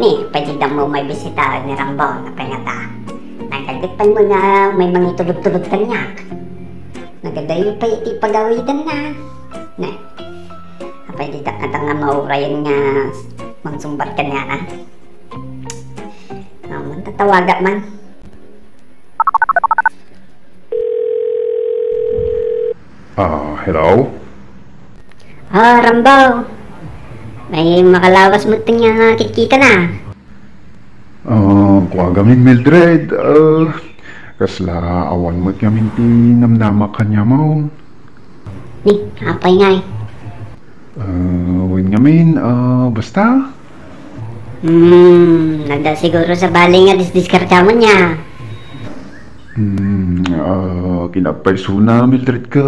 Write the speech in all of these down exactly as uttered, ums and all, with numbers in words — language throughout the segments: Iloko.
Ni, pwede da mo may bisita ni Rambo, napay nga ta. Nagdagdagpan mo nga may mangitulod-tulod kaniak. Nagadayo pa iti pagawidan na. Ne. Apay di ta nga maurayan nga mangsungbat kaniana. Amun tatawagak man. Ah, hello? Ah, Rambo. May makalawas mo ti nga kitkita na. Ah, kua gamin, Mildred. Ah, kasla awan met gamin ti namnamak kaniamon. Ni, apay ngay? Ah, wen ngamin, ah, basta? Hmm, nagda siguro sa bali nga disdiskartiamon niya. Hmm, ah, kinapay suna, Mildred, ka,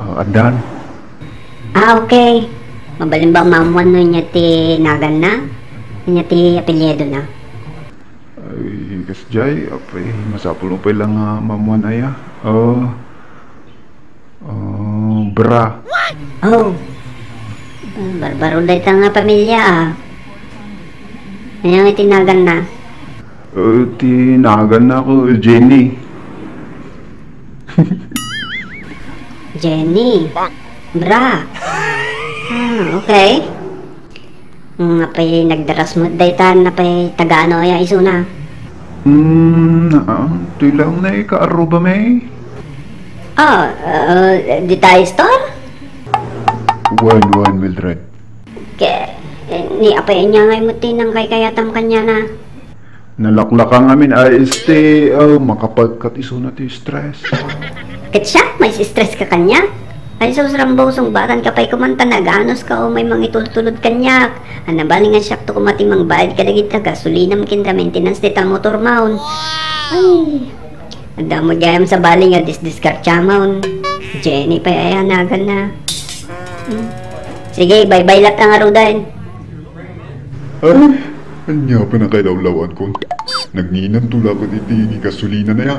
ah, addan. Ah, okay. Mabalin ba maammuan no inya ti naganna? Inya ti apelyido na? Ay, kasdiay, apay, masapul mo pay lang nga maammuan aya. Ah, ah, bra. Oh. Barbaro dayta nga pamilya, ah. Ania nga iti naganna? Eh, ti naganna ko, Jenny. Jenny. Bra. Ah, okay. Nga pay nagdaras met dayta, napay tagano aya isuna? Hmm, ah, toy lang na ikaarruba, may? Ah, ah, dita store? Wen, wen, Mildred. Ke, eh, ni apay ania ngay met ti nangkaykayatam kaniana? Nalaklaka ngamin a este, ah, makapagkat isuna ti stress. Ket siak, mais-stress ka kaniak? Ay sus, Rambo, sungbatanka pay koma ta naganos ka o may mangitultulod kaniak. Ania bali nga siakto koma ti mangbayad kadagiti gasolinam ken da maintenance dita motormon. Ay, adda mo gayam sa bali nga disdiskartiamon. Jenny pay aya naganna. Hmm. Sige, bye-bye latta ngaruden. Ay, ania pay nakailawlawankon. Nagninanto la ket iti gasolina na ya.